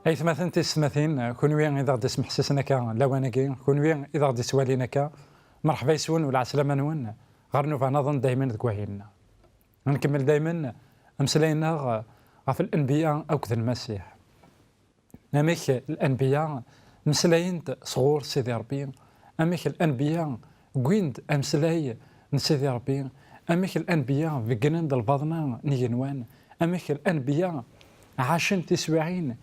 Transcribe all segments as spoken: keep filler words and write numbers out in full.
Aytmaten tisetmatin, kunwi i d aɣ-d-ismeḥsisen akka lawan-agi, kunwi i d aɣ-d-ittwalin akka, merḥba yes-wen u lɛeslama-nwen ɣer nnuba-nniḍen daymen deg wahil-nneɣ. Nkemmel daymen ameslay-nneɣ ɣef lanbiya akked Lmasiḥ. Amek lanbiya meslayen-d sɣur Sidi Ṛebbi, amek lanbiya wwin-d ameslay n Sidi Ṛebbi, amek lanbiya beggnen-d lbaḍna n yigenwan, amek lanbiya ɛacen tiswiɛin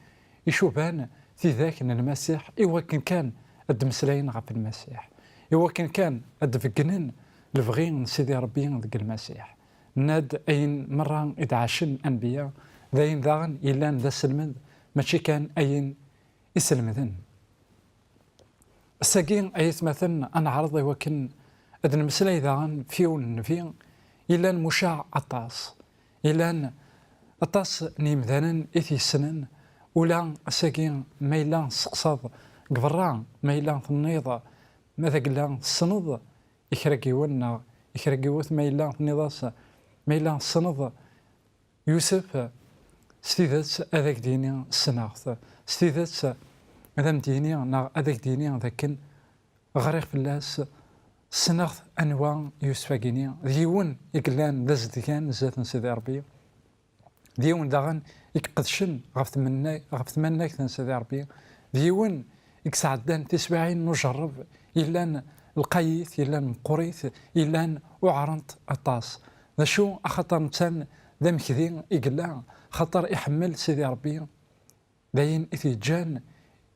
icuban tidak n Lmasiḥ, i wakken kan ad d-mmeslayen ɣef Lmasiḥ, i wakken kan ad d-beggnen lebɣi n Sidi Ṛebbi deg Lmasiḥ. Nna-d ayen merra i d-ɛacen anbiya, d ayen daɣen yellan d aselmed, mačči kan ayen i selmden. Ass-agi, ay atmaten, ad neɛreḍ i wakken ad nemmeslay daɣen f yiwen n nnbi yellan mucaɛ aṭas. Yellan aṭas n yimdanen i t-yessnen, ula ass-agi ma yella tesseqsaḍ deg berra, ma yella tenniḍ ma d agella tessneḍ i kra n yiwen neɣ i kra n yiwet, ma yella tenniḍ-as, ma yella tessneḍ Yusef, s tidet ad ak-d-yini ssneɣ-t, s tidet ad am-d-yini neɣ ad ak-d-yini d akken ɣriɣ fell-as, ssneɣ-t. Anwa Yusef-agi-ni? D yiwen i yellan d azedgan zdat n Sidi Ṛebbi, d yiwen daɣen i iqedcen ɣef tmenna-, ɣef tmannagt n Sidi Ṛebbi, d yiwen i yesɛeddan tiswiɛin n ujerreb, yellan lqayit, yellan meqqrit, yellan uɛrent aṭas. D acu? Axaṭer netta d amekdi i yella, axaṭer iḥemmel Sidi Ṛebbi, d ayen i t-yeǧǧan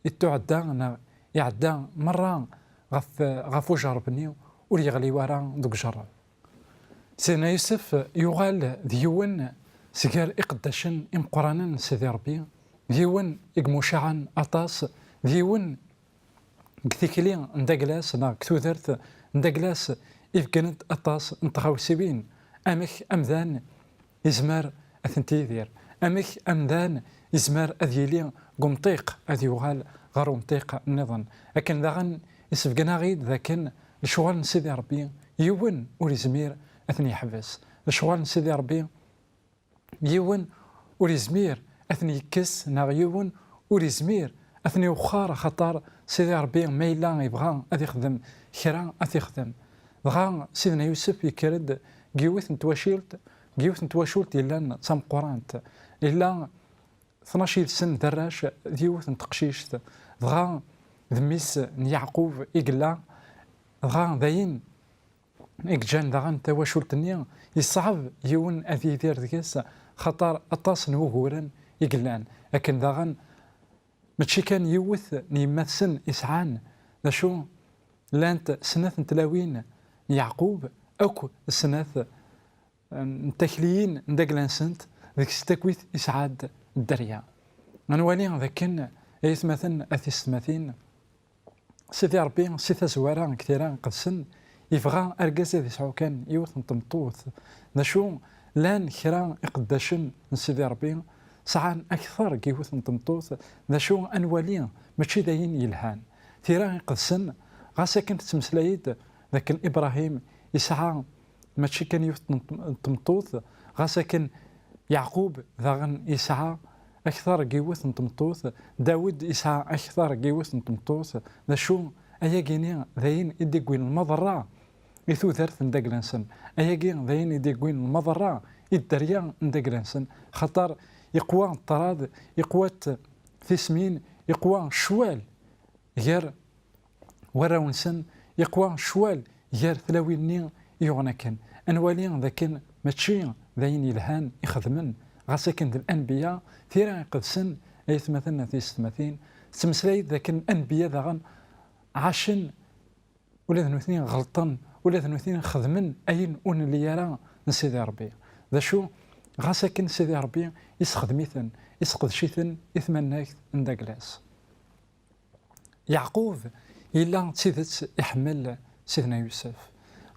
i tuɛedda neɣ iɛedda merra ɣef, ɣef ujerreb-nni, ur yeɣli wara deg ujerreb. Sidna Yusef yuɣal d yiwen seg gar iqeddacen imeqqranen n Sidi Ṛebbi, d yiwen i imucaɛen aṭas, d yiwen deg tikli n Daglas neɣ deg tudert n Daglas ibeggnen-d aṭas n tɣawsiwin, amek amdan yezmer ad tent-yidir, amek amdan yezmer ad yili deg umṭiq, ad yuɣal ɣer umṭiq nniḍen. Akken daɣen isbeggen-aɣ-id d akken lecɣal n Sidi Ṛebbi yiwen ur yezmir ad ten-yeḥbes. Lecɣal n Sidi Ṛebbi yiwen ur yezmir ad ten-yekkes, neɣ yiwen ur yezmir ad ten-iwexxer, axaṭer Sidi Ṛebbi ma yella yebɣa ad ixdem kra, ad t-ixdem. Dɣa Sidna Yusef yekker-d deg yiwet n twacilt, deg yiwet n twacult yellan d tameqqrant. Yella tnac yid-sen d arrac d yiwet n teqcict, dɣa d mmi-s n Yeɛqub i yella, dɣa d ayen i yeǧǧan daɣen tawacult-nni yeṣɛeb yiwen ad yidir deg-s, xaṭer aṭas n wuguren i yellan. Akken daɣen mačči kan yiwet n yemma-tsen i sɛan, d acu, llant snat n tlawin n Yeɛqub, akk snat n takliyin n dagla-nsent, deg-s takkwit isɛa-d dderya. Ad nwali d akken, ay atmaten, a tisetmatin, Sidi Ṛebbi, si tazwara deg Tira Iqedsen, yebɣa argaz ad yesɛu kan yiwet n tmeṭṭut. D acu, llan kra iqeddacen n Sidi Ṛebbi sɛan akteṛ n yiwet n tmeṭṭut, d acu, ad nwali, mačči d ayen yelhan. Tira Iqedsen, ɣas akken tettmeslay-d d akken Ibṛahim yesɛa mačči kan yiwet n tm-, n tmeṭṭut, ɣas akken Yeɛqub daɣen yesɛa akteṛ n yiwet n tmeṭṭut, Dawed yesɛa akteṛ n yiwet n tmeṭṭut. D acu, ayagi-ni d ayen i d-iwwin lmaḍerra i tudert n dagla-nsen. Ayagi d ayen i d-iwwin lmaḍerra i dderya n dagla-nsen, xaṭer iqwa ṭṭrad, iqwa-t tismin, iqwa ccwal gar warraw-nsen, iqwa ccwal gar tlawin-nni yuɣen akken. Ad nwali d akken mačči d ayen yelhan i xedmen, ɣas akken d lanbiya. Tira Iqedsen, ay atmaten, a tisetmatin, tettmeslay-d d akken anbiya daɣen ɛacen, ula d nutni ɣelṭen, ula d nutni xedmen ayen ur nelli ara n Sidi Ṛebbi. D acu, ɣas akken Sidi Ṛebbi isexdem-iten, iseqdec-iten i tmannagt n dagla-s. Yeɛqub yella d tidet iḥemmel Sidna Yusef.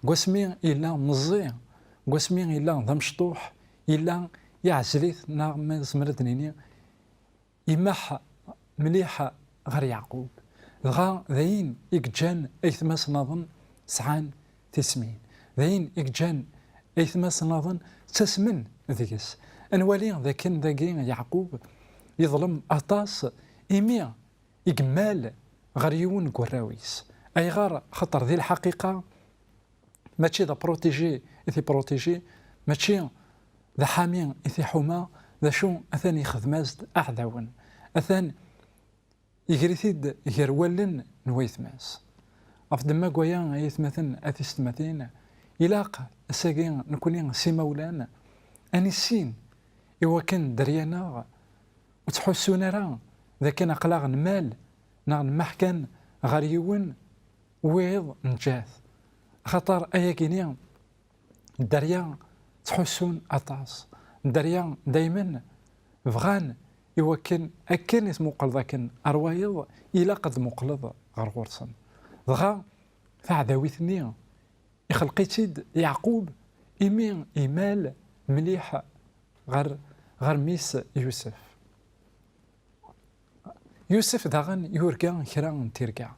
Deg wasmi yella meẓẓi, deg wasmi yella d amecṭuḥ, yella iɛzel-it, neɣ ma nezmer ad d-nini, imaḥ mliḥ ɣer Yeɛqub. Dɣa d ayen i yeǧǧan aytma-s-nniḍen sɛan tismin. D ayen i yeǧǧan aytma-s-nniḍen ttasmen deg-s. Ad nwali d akken dagi Yeɛqub yeḍlem aṭas imi i yemmal ɣer yiwen n warraw-is. Ayɣer? Xaṭer di lḥaqiqa mačči d aprotiji i t-iprotiji, mačči d aḥami i t-iḥuma, d acu atan yexdem-as-d aɛdawen. Atan iger-it-id gar wallen n waytma-s. Ɣef ddemma n waya, ay atmaten, a tisetmatin, ilaq ass-agi nekni s imawlan ad nissin i wakken dderya-nneɣ ur ttḥussun ara d akken aql-aɣ nmal neɣ nemmeḥkan ɣer yiwen wiḍ neǧǧa-t. Axaṭer ayagi-ni dderya ttḥussun aṭas. Dderya daymen bɣan i wakken akken i tmuqleḍ akken ar wayeḍ, ilaq ad tmuqleḍ ɣer ɣur-sen. Dɣa taɛdawit-nni ixleq-itt-id Yeɛqub imi imal mliḥ ɣer, ɣer mmi-s Yusef. Yusef daɣen yurga kra n tirga.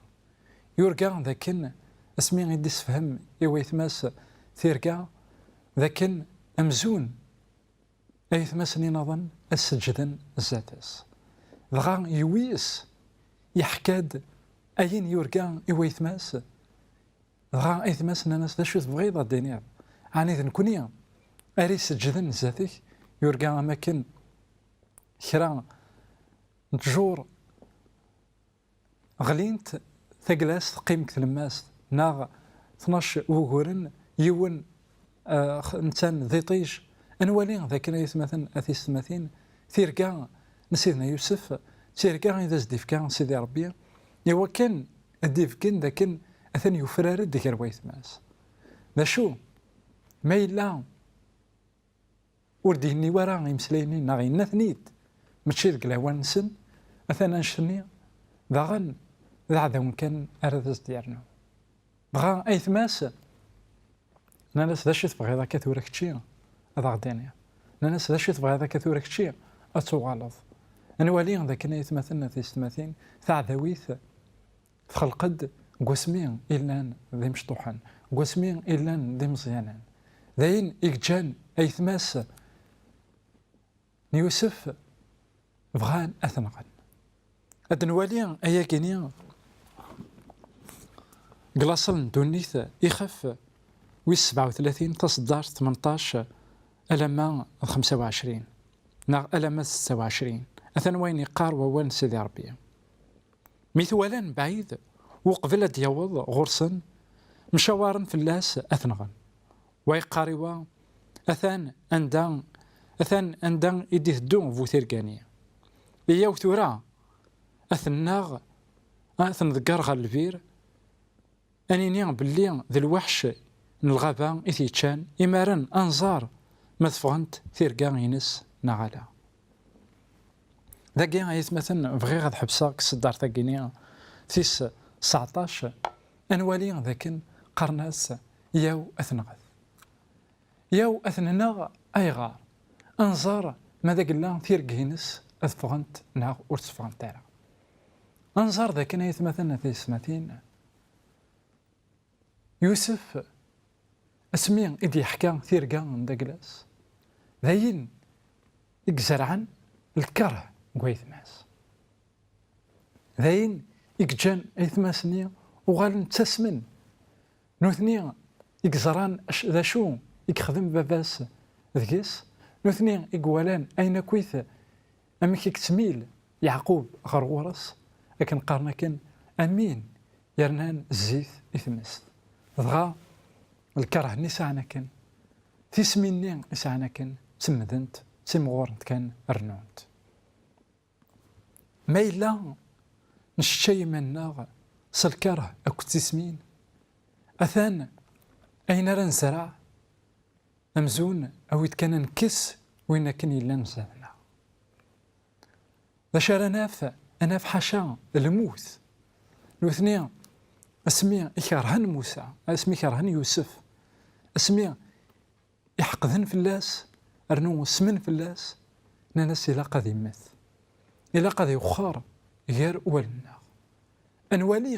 Yurga d akken asmi i d-issefhem i waytma-s tirga, d akken amzun aytma-s-nni nniḍen ad seǧǧden zdat-s. Dɣa yewwi-yes, yeḥka-d ayen yurga i waytma-s. Dɣa aytma-s nnan-as: "D acu tebɣiḍ ad d-tiniḍ? Ɛni d nekni ara iseǧǧden zdat-k?" Yurga am akken kra n ttjur ɣlint, taglazt teqqim deg tlemmast, neɣ tnac wuguren, yiwen, eh, x-, nettan d iṭij. Ad nwali d akken, ay atmaten, a tisetmatin, tirga n Sidna Yusef, d tirga i d as-d-ifka Sidi Ṛebbi i wakken ad d-ibeggen d akken atan yufrar-d gar waytma-s. D acu? Ma yella ur d-yenni wara imeslayen-nni, neɣ yenna-ten-id mačči deg lawan-nsen, atan annect-nni daɣen d aɛdawen kan ara d as-d-yernu. Dɣa aytma-s nnan-as: "D acu i tebɣiḍ akka tura kečči ad aɣ-d-tiniḍ?" Nnan-as: "D acu i tebɣiḍ akka tura kečči ad tuɣaleḍ?" Ad nwali d akken, ay atmaten, a tisetmatin, taɛdawit txelq-d deg wasmi i llan d imecṭuḥen, deg wasmi i llan d imeẓyanen. D ayen i yeǧǧan aytma-s n Yusef bɣan ad t-nɣen. Ad nwali ayagi-ni deg laṣel n ddunit, ixef wis sebɛa u tlatin, taṣeddart tmenṭac alamma d xemsa u ɛecrin, neɣ alamma d setta u ɛecrin. Atan wayen yeqqar wawal n Sidi Ṛebbi. Mi t-walan mebɛid, uqbel ad d-yaweḍ ɣur-sen, mcawaren fell-as ad t-nɣen. Wa yeqqar i wa: "Atan anda, atan anda i d-iteddu bu tirga-nni. Iyyaw tura ad t-nnaɣ, ad t-nḍegger ɣer lbir, ad nini belli d lweḥc n lɣaba i t-yeččan, imaren ad nẓer ma teffɣent tirga-ines neɣ ala." Dagi, ay atmaten, bɣiɣ ad ḥebseɣ deg tseddart-agi-ni tis tseɛṭac, ad nwali d akken qqaren-as: "Yaw ad t-nɣet." Yaw ad t-nneɣ, ayɣer? Ad nẓer ma d agella tirga-ines ad ffɣent neɣ ur tteffɣent ara. Ad nẓer d akken, ay atmaten, a tisetmatin, Yusef, asmi i d-yeḥka tirga n Daglas, d ayen i izerɛen lkeṛh deg waytma-s. D ayen i yeǧǧan aytma-s-nni uɣalen ttasmen. Nutni i yeẓran ac-, d acu i yexdem baba-s deg-s, nutni i iwalan ayen akkit amek i yettmil Yeɛqub ɣer ɣur-s, akken qqaren akken, am win yernan zzit i tmest. Dɣa lkeṛh-nni sɛan akken, tismin-nni i sɛan akken, ttemmdent, ttimɣurent kan, rennunt. Ma yella neččay iman-nneɣ s lkeṛh akked tismin, atan ayen ara nezreɛ amzun, awi-d kan ad nekkes win akken yellan zdat-neɣ. D acu ara naf? Ad naf ḥaca lmut. Nutni, asmi i kerhen Musa, asmi i kerhen Yusef, asmi i ḥeqden fell-as, rnu usmen fell-as, nnan-as: "Ilaq ad immet. Ilaq ad iwexxer gar wallen-nneɣ. Ad nwali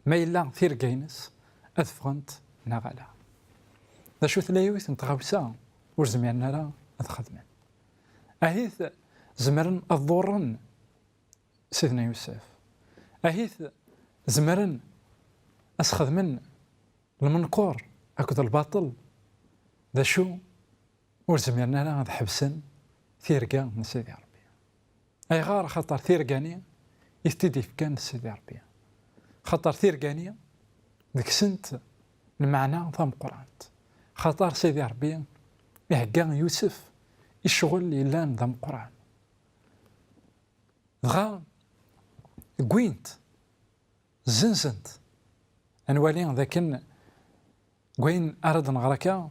ma yella tirga-ines ad ffɣent neɣ ala." D acu, tella yiwet n tɣawsa ur zmiren ara ad xedmen. Ahit zemren ad ḍurren Sidna Yusef. Ahit zemren ad s-xedmen lmenkur akked lbaṭel, d acu ur zmiren ara ad ḥebsen tirga n Sidi Ṛebbi. Ayɣer? Axaṭer tirga-nni i t-id-ifkan Sidi Ṛebbi. Axaṭer tirga-nni deg-sent lmeɛna tameqqrant. Axaṭer Sidi Ṛebbi ihegga Yusef i ccɣel yellan d ameqqran. Dɣa wwin-t, zzenzen-t. Ad nwali dakken deg wayen ara d-nɣer akka,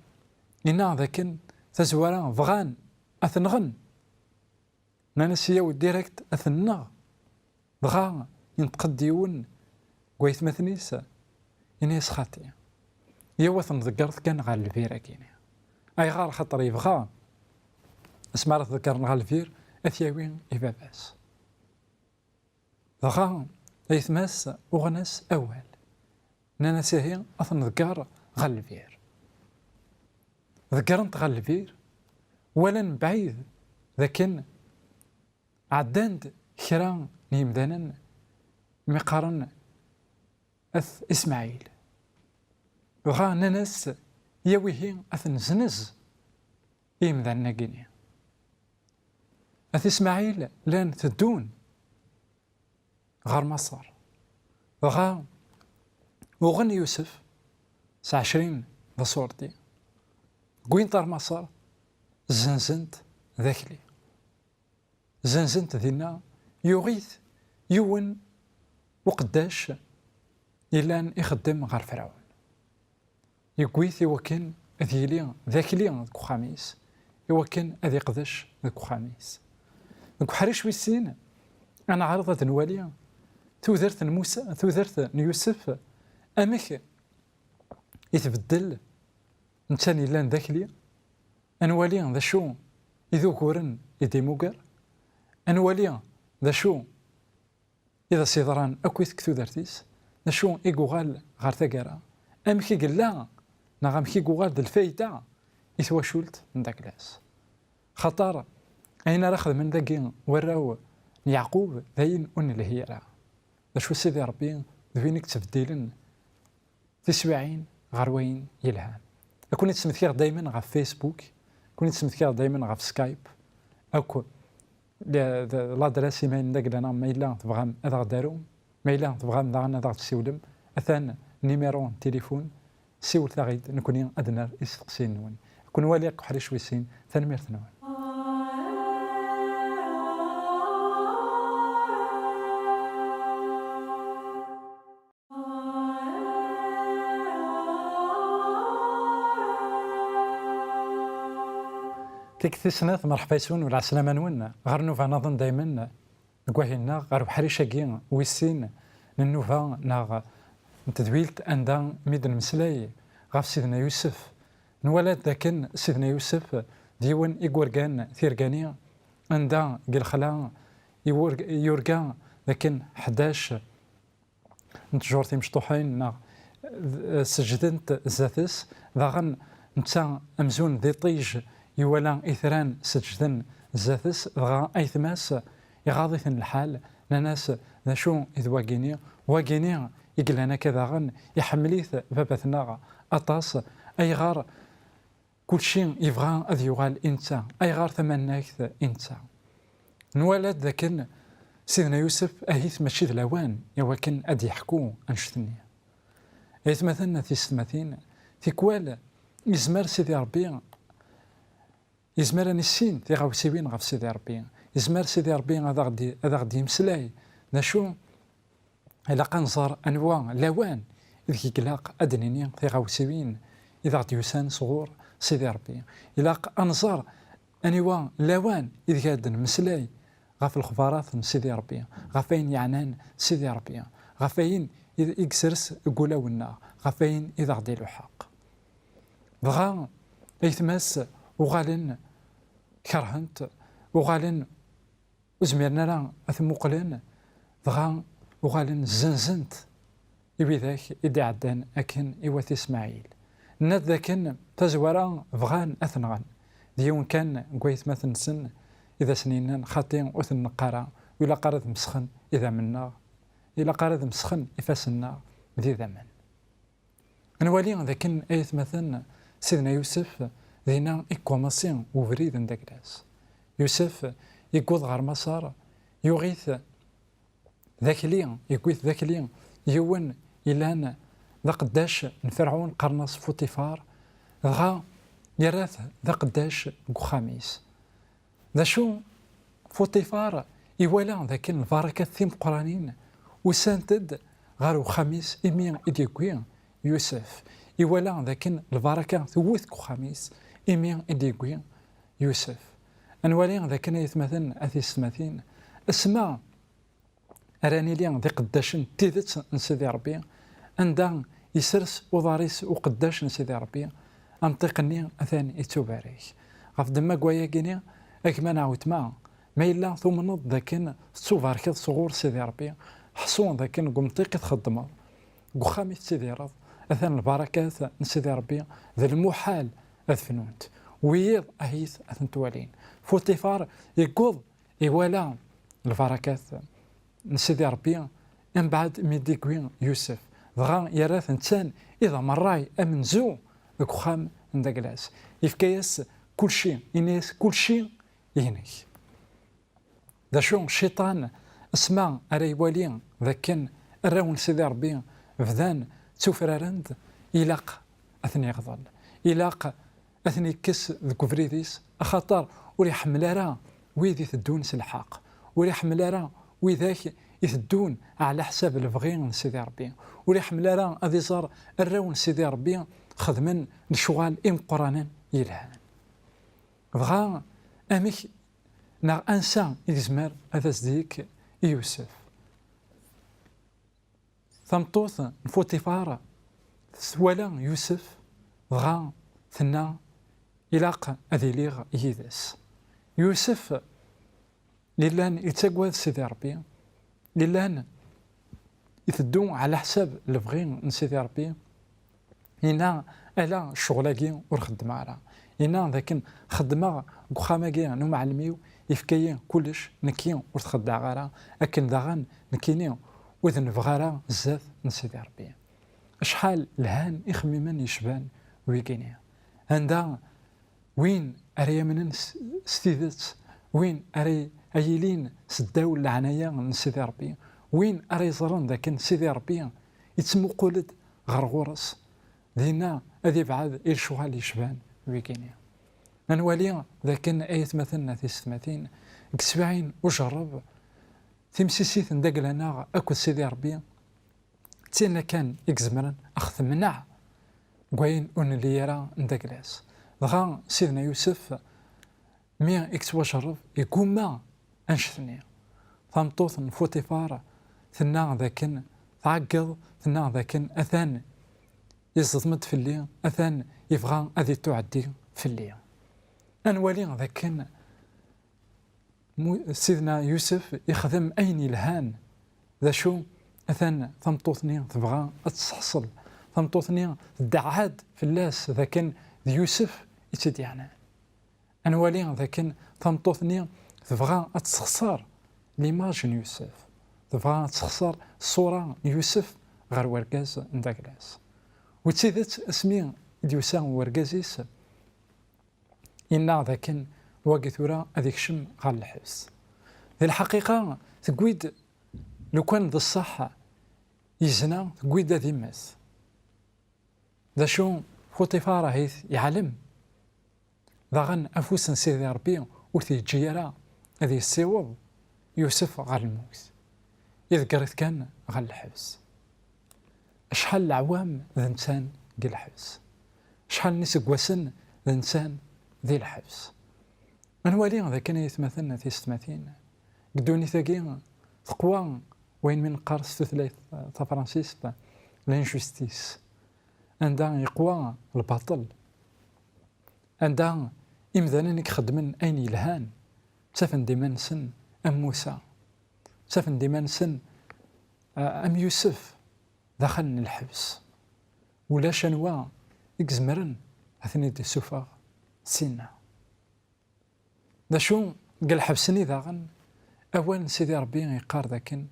yenna dakken tazwara bɣan ad t-nɣen. Nnan-as yaw direct ad t-nneɣ. Dɣa yenṭeq-d yiwen deg waytmaten-is, yenna-yas xaṭi, yaw ad t-nḍeggret kan ɣer lbir-agi-ni. Ayɣer? Axaṭer yebɣa asmi ara t-ḍeggren ɣer lbir ad t-yawi i baba-s. Dɣa aytma-s uɣen-as awal. Nnan-as ihi ad t-nḍegger ɣer lbir. Ḍeggren-t ɣer lbir, walan mebɛid dakken ɛeddan-d kra n yimdanen mi qqaren at Ismaɛil. Dɣa nnan-as yaw ihi ad t-neznez i yimdanen-agi-ni. At Ismaɛil llan teddun ɣer Maṣer. Dɣa uɣen Yusef s ɛecrin d aṣurdi, wwin-t ɣer Maṣer, zzenzen-t d akli. Zzenzen-t dinna, yuɣ-it yiwen uqeddac yellan ixeddem ɣer Ferɛun. Yewwi-t iwakken ad yili d akli deg uxxam-is, iwakken ad iqdec deg uxxam-is. Deg uḥric wis sin, ad neɛreḍ ad nwali tudert n Musa, tudert n Yusef, amek i tbeddel netta yellan d akli, ad nwali d acu i d uguren i d-imuger, ad nwali d acu i d as-yeḍran akk i deg tudert-is, d acu i yuɣal ɣer taggara, amek i yella, neɣ amek i yuɣal d lfayda i twacult n Daglas. Xaṭer ayen ara xedmen dagi warraw n Yeɛqub d ayen ur nelhi ara. D acu Sidi Ṛebbi d win i yettbeddilen tiswiɛin ɣer wayen yelhan. Ad ken-id-smektiɣ daymen ɣef Facebook, ad ken-id-smektiɣ daymen ɣef Skype, akk le-, de-, l'adresse email n dagla-nneɣ, ma yella tebɣam ad aɣ-d-tarum, ma yella tebɣam daɣen ad aɣ-d-tessiwlem, atan numéro n téléphone, siwlet-aɣ-id, nekkni ad d-nerr isteqsiyen-nwen. Ad ken-waliɣ deg uḥric wis sin, tanemmirt-nwen. Tikkelt tis snat, merḥba yes-wen u lɛeslama-nwen ɣer nnuba-nniḍen daymen deg wahil-nneɣ, ɣer uḥric-agi wis sin n nnuba neɣ n tedwilt anda mi d-nemmeslay ɣef Sidna Yusef. Nwala-d dakken Sidna Yusef d yiwen i yurgan tirga-nni, anda deg lexla i wur-, yurga dakken ḥdac n ttjur timecṭuḥin, neɣ, eh, seǧǧdent zdat-s. Daɣen netta amzun d iṭij, iwala itran seǧǧden zdat-s, dɣa aytma-s iɣaḍ-iten lḥal, nnan-as: "D acu i d wagini?" Wagini i yellan akka daɣen, iḥemmel-it baba-tneɣ aṭas. Ayɣer kulci yebɣa ad yuɣal i netta? Ayɣer tamannagt i netta? Nwala-d dakken Sidna Yusef ahit mačči d lawan i wakken ad d-yeḥku annect-nni. Aytmaten, tisetmatin, tikwal yezmer Sidi Ṛebbi, yezmer ad nissin tiɣawsiwin ɣef Sidi Ṛebbi. Yezmer Sidi Ṛebbi ad aɣ-d-, ad aɣ-d-yemmeslay. D acu? Ilaq ad nẓer anwa lawan ideg ilaq ad d-nini tiɣawsiwin i d aɣ-d-yusan sɣur Sidi Ṛebbi. Ilaq ad nẓer aniwa lawan ideg ad d-nemmeslay ɣef lexbarat n Sidi Ṛebbi, ɣef wayen yeɛnan Sidi Ṛebbi, ɣef wayen i, i yesres deg wulawen-nneɣ, ɣef wayen i d aɣ-d-iluḥeq. Dɣa aytma-s uɣalen kerhen-t, uɣalen ur zmiren ara ad t-muqlen, dɣa uɣalen zzenzen-t i widak i d-iɛeddan akken i wat Ismaɛil. Nnan-d dakken tazwara bɣan ad t-nɣen. D yiwen kan n waytmaten-nsen i d asen-yennan: "Xaṭi, ur t-nneqq ara, ur ilaq ara ad mesxen idammen-nneɣ, ilaq ara ad mesxen ifassen-nneɣ d idammen. Ad nwali d akken, ay atmaten, Sidna Yusef dinna i yekkamaṣi ubrid n dagla-s. Yusef yewweḍ ɣer Maṣer, yuɣ-it d akli, yewwi-t d akli yiwen yellan d aqeddac n Ferɛun, qqaren-as Fuṭifar, dɣa yerra-t d aqeddac deg uxxam-is. D acu, Fuṭifar iwala d akken lbarakat timeqqranin usant-d ɣer uxxam-is imi i d-yewwi Yusef. Iwala d akken lbaraka tewwet deg uxxam-is imi i d-yewwi Yusef. Ad nwali d akken, ay atmaten, a tisetmatin, asma ara nili d iqeddacen n tidet n Sidi Ṛebbi, anda isers uḍar-is uqeddac n Sidi Ṛebbi, amṭiq-nni atan ittubarek. Ɣef ddemma n wayagi-ni, a gma neɣ weltma, ma yella tumneḍ d akken tettubarkeḍ sɣur Sidi Ṛebbi, ḥṣu d akken deg umṭiq i txeddmeḍ, deg uxxam i tettidireḍ, atan lbarakat n Sidi Ṛebbi d lmuḥal ad fnunt. Wiyiḍ ahit ad tent-walin. Fuṭifar yewweḍ iwala lbarakat n Sidi Ṛebbi, mbeɛd mi d-yewwi Yusef, dɣa yerra-t netta i d amerray amenzu deg uxxam n dagla-s. Yefka-yas kulci, yenna-yas: "Kulci inek." D acu, cciṭan, asma ara iwali d akken arraw n Sidi Ṛebbi bdan ttufraren-d, ilaq ad ten-iɣḍel, ilaq ad ten-ikkes deg ubrid-is, axaṭer ur iḥemmel ara wid iteddun s lḥeqq, ur iḥemmel ara widak iteddun ɛla ḥsab lebɣi n Sidi Ṛebbi, ur iḥemmel ara ad iẓer arraw n Sidi Ṛebbi xedmen lecɣal imeqqranen yelhan. Dɣa, amek neɣ ansa i yezmer ad as-d-yekk i Yusef? Tameṭṭut n Fuṭifar twala Yusef, dɣa tenna: "Ilaq ad iliɣ yid-s." Yusef yellan yettagad Sidi Ṛebbi, yellan iteddu ɛla ḥsab lebɣi n Sidi Ṛebbi, yenna: "Ala ccɣel-agi ur xeddmeɣ ara." Yenna d akken: "Xeddmeɣ deg uxxam-agi n umɛellem-iw, yefka-yi kullec, nekki ur t-xeddɛeɣ ara, akken daɣen nekkini ur d-nebɣi ara zdat n Sidi Ṛebbi." Acḥal lhan ixemmimen yecban wigini. Anda win ara yamnen s, s tidet, win ara y-, a yilin s ddaw leɛnaya n Sidi Ṛebbi, win ara yeẓren d akken Sidi Ṛebbi yettmuqul-d ɣer ɣur-s, dinna ad ibɛed i lecɣal yecban wigini. Ad nwali d akken, ay atmaten, a tisetmatin, deg teswiɛin ujerreb, timsisit n dagla-nneɣ akked Sidi Ṛebbi, d tinna kan i izemren a ɣ-temneɛ deg wayen ur nelli ara n dagla-s. Dɣa Sidna Yusef, mi i yettwajerreb, igumma annect-nni. Tameṭṭut n Fuṭifar tenna d akken tɛeggeḍ, tenna d akken atan iẓdem-d fell-i, atan yebɣa ad ittuɛeddi fell-i. Ad nwali d akken Mu-, Sidna Yusef ixdem ayen yelhan. D acu? Atan tameṭṭut-nni tebɣa ad tesseḥṣel. Tameṭṭut-nni tdeɛɛed fell-as d akken d Yusef i tt-id-yeɛnan. Ad nwali d akken tameṭṭut-nni tebɣa ad tessexṣer l'image n Yusef. Tebɣa ad tessexṣer ṣṣura n Yusef ɣer wergaz n dagla-s. U d tidet, asmi i d-yusa wergaz-is, yenna d akken wagi tura ad ikcem ɣer lḥebs. Di lḥaqiqa, tewwi-d, lukan d ṣṣeḥ yezna, tewwi-d ad immet. D acu, Fuṭifar ahit yeɛlem. Daɣen afus n Sidi Ṛebbi ur t-yeǧǧi ara ad yessiweḍ Yusef ɣer lmut. Iḍegger-it kan ɣer lḥebs. Acḥal n leɛwam d netta-n deg lḥebs. Acḥal n iseggasen d netta-n di lḥebs. Ad nwali d akken, ay atmaten, tisetmatin, deg ddunit-agi teqwa wayen mi neqqar s tutlayt tafransist l'injustice, anda yeqwa lbaṭel, anda imdanen i ixeddmen ayen yelhan ttafen-d iman-nsen am Musa, ttafen-d iman-nsen, a, am Yusef, daxel n lḥebs. Ulac anwa i izemren ad ten-id-issufeɣ sinna. D acu, deg lḥebs-nni daɣen, Awal n Sidi Ṛebbi yeqqar dakken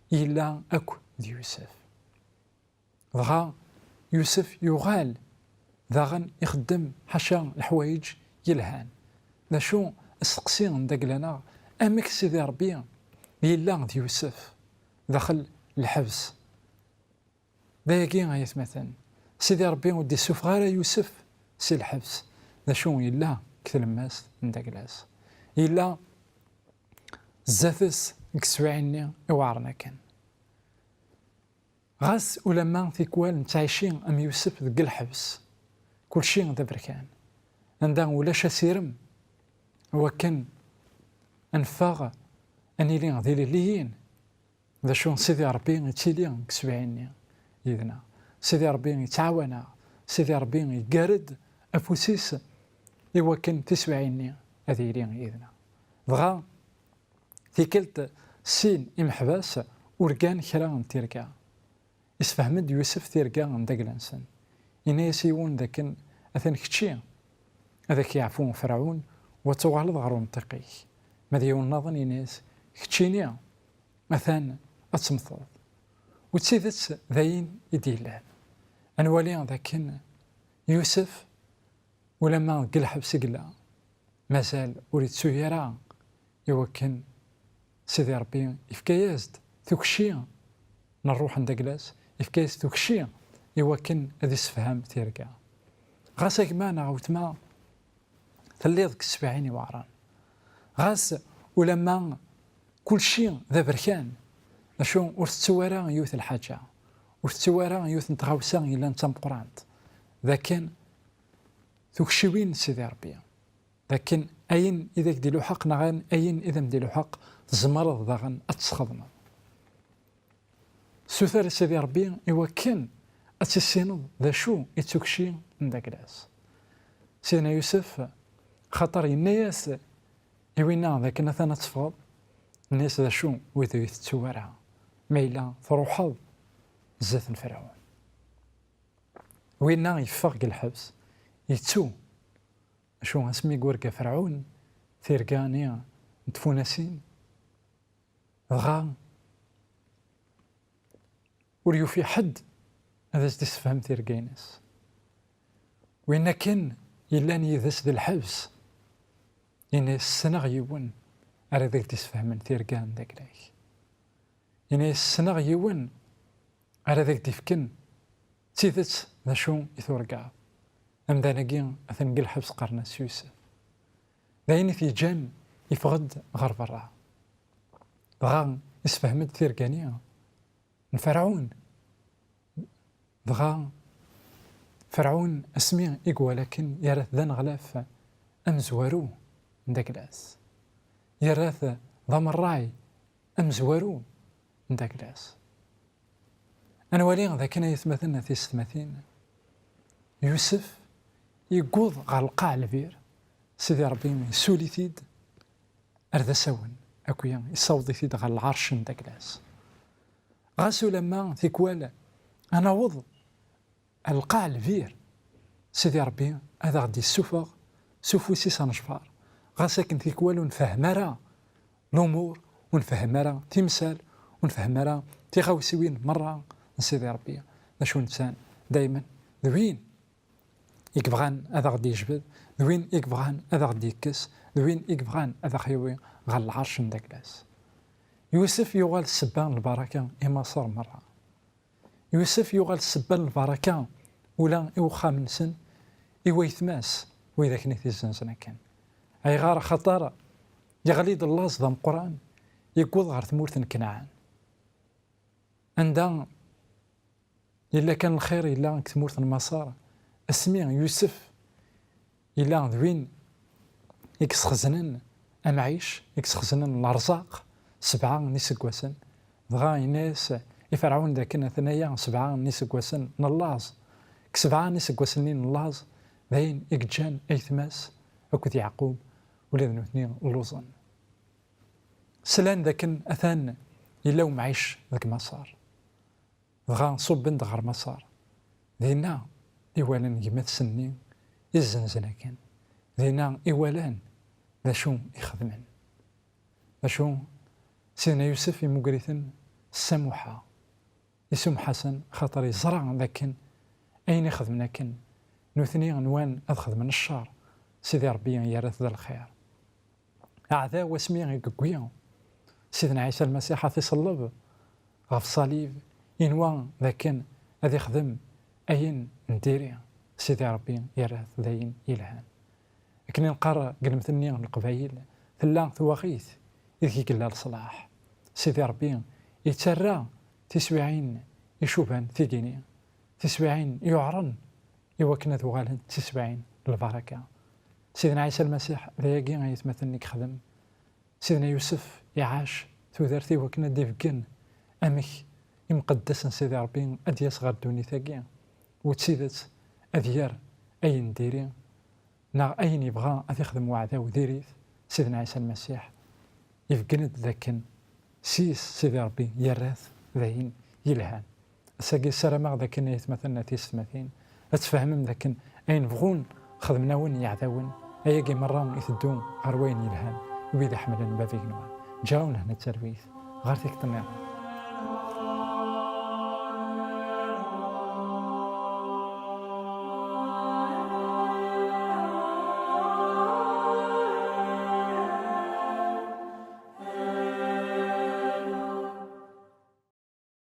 yella akk d Yusef. Dɣa Yusef yuɣal daɣen ixeddem ḥaca leḥwayeǧ yelhan. D acu asteqsi n dagla-nneɣ, amek Sidi Ṛebbi yella d Yusef daxel lḥebs? D ayagi ay atmaten, Sidi Ṛebbi ur d-issufeɣ ara Yusef si lḥebs. D acu yella deg tlemmast n dagla-s? Yella zdat-s deg teswiɛin-nni iweɛṛen akken. Ɣas ulamma tikwal nettɛici am Yusef deg lḥebs, kulci d aberkan. Anda ulac asirem, wakken ad neffeɣ, ad nili d ilelliyen, d acu Sidi Ṛebbi yettili deg teswiɛin-nni yid-neɣ. Sidi Ṛebbi yettɛawan-aɣ, Sidi Ṛebbi yeggar-d afus-is i wakken tiswiɛin-nni ad yili yid-neɣ. Dɣa tikkelt sin imeḥbas urgan kra n tirga. Isefhem-d Yusef tirga n dagla-nsen. Yenna-yas yiwen dakken atan kečči ad ak-yeɛfu Ferɛun u ad tuɣaleḍ ɣer umṭiq-ik. Ma d yiwen nniḍen yenna-yas keččini atan ad temmteḍ. U d tidet d ayen i d-yellan. Ad nwali dakken Yusef ulamma deg lḥebs i yella, mazal ur yettu ara i wakken Sidi Ṛebbi yefka-yas-d tukci n ṛṛuḥ n dagla-s, yefka-yas tukci i wakken ad issefham tirga. Ɣas a gma neɣ a weltma telliḍ deg teswiɛin iweɛṛen, ɣas ulamma kulci d aberkan, acu ur tettu ara yiwet lḥaǧa, ur tettu ara yiwet n tɣawsa yellan d tameqqrant, d akken tukciwin n Sidi Ṛebbi, d akken ayen i d ak-d-iluḥeq neɣ ayen i d am-d-iluḥeq tzemreḍ daɣen ad t-tesxedmeḍ. Suter i Sidi Ṛebbi i wakken ad tissineḍ d acu i d tukci n dagla-s. Sidna Yusef, xaṭer yenna-yas i winna d akken atan ad teffɣeḍ, yenna-yas d acu ur d-ittettu ara ma yella truḥeḍ zdat n Ferɛun. Winna yeffeɣ deg lḥebs, yettu. Acu asmi i yurga Ferɛun tirga-nni n tfunasin, dɣa ur yufi ḥedd ad as-d-issefhem tirga-ines. Win akken yellan yid-s di lḥebs, yenna-yas ssneɣ yiwen ara d ak-d-issefhmen tirga n dagla-k. Yenna-yas ssneɣ yiwen ara d ak-d-ifken d tidet d acu i turgaḍ. Amdan-agi atan deg lḥebs qqaren-as Yusef. D ayen i t-yeǧǧan yeffeɣ-d ɣer berra. Dɣa yessefhem-d tirga-nni n Ferɛun. Dɣa Ferɛun asmi i iwala akken yerra-t d aneɣlaf amezwaru n dagla-s. Yerra-t d amerray amezwaru n dagla-s. Ad nwali d akken ay atmaten a tisetmatin, Yusef yewweḍ ɣer lqaɛ lbir, Sidi Ṛebbi yessuli-t-id ar d asawen, akk-ya yessaweḍ-it-id ɣer lɛerc n dagla-s. Ɣas ulamma tikwal ad naweḍ ar lqaɛ lbir, Sidi Ṛebbi ad aɣ-d-yessufeɣ s ufus-is anejbar, ɣas akken tikwal ur nfehhem ara lumuṛ, ur nfehhem ara timsal, ur nfehhem ara tiɣawsiwin merra n Sidi Ṛebbi, d acu nettan daymen d win i yebɣan ad aɣ-d-yejbed, d win i yebɣan ad aɣ-d-yekkes, d win i yebɣan ad aɣ-yawi ɣer lɛerc n dagla-s. Yusef yuɣal ssebba n lbaraka i Maṣer merra. Yusef yuɣal ssebba n lbaraka ula i wexxam-nsen, i waytma-s, wid akken i t-izzenzen akken. Ayɣer? Axaṭer yeɣli-d llaẓ d ameqqran, yewweḍ ɣer tmurt n Kenɛan, anda yella kan lxir yella deg tmurt n Maṣer, asmi Yusef yella d win i yesxeznen amɛic, i yesxeznen lerẓaq sebɛa n yiseggasen. Dɣa yenna-yas i Ferɛun dakken atan-aya sebɛa n yiseggasen n llaẓ. Deg sebɛa n yiseggasen-nni n llaẓ, d ayen i yeǧǧan aytma-s akked Yeɛqub, ula d nutni lluẓen. Slan dakken atan yella umɛic deg Maṣer. Dɣa ṣubben-d ɣer Maṣer. Dinna i walan gma-tsen-nni i zzenzen akken. Dinna i walan d acu i xedmen. D acu Sidna Yusef imugger-iten s samuḥa. Isumeḥ-asen xaṭer yeẓra d akken ayen i xedmen akken, nutni nwan ad xedmen ccer, Sidi Ṛebbi yerra-t d lxir. Aɛdaw asmi i yewwi Sidna Ɛisa Lmasiḥ ad t-iṣelleb ɣef ṣṣalib, inwa d akken ad ixdem ayen n diri, Sidi Ṛebbi yerra-t d ayen yelhan. Akken i neqqar deg lemtel-nni n Leqbayel, tella twaɣit ideg i yella leṣlaḥ. Sidi Ṛebbi yettarra tiswiɛin icuban tigini, tiswiɛin yuɛren i wakken ad uɣalent d tiswiɛin n lbaraka. Sidna Ɛisa Lmasiḥ d ayagi ay atmaten i yexdem. Sidna Yusef iɛac tudert i wakken ad d-ibeggen amek imqeddes n Sidi Ṛebbi ad d-yas ɣer ddunit-agi, u d tidet ad yerr ayen diri neɣ ayen yebɣa ad ixdem weɛdaw diri-t. Sidna Ɛisa Lmasiḥ ibeggen-d d akken s yis Sidi Ṛebbi yerra-t d ayen yelhan. Ass-agi ssarameɣ d akken ay atmaten a tisetmatin ad tfehmem d akken ayen bɣun xedmen-awen yeɛdawen, ayagi merra iteddu ɣer wayen yelhan i wid iḥemmlen bab igenwan. Ǧǧaw lehna d talwit ɣer tikkelt nniḍen.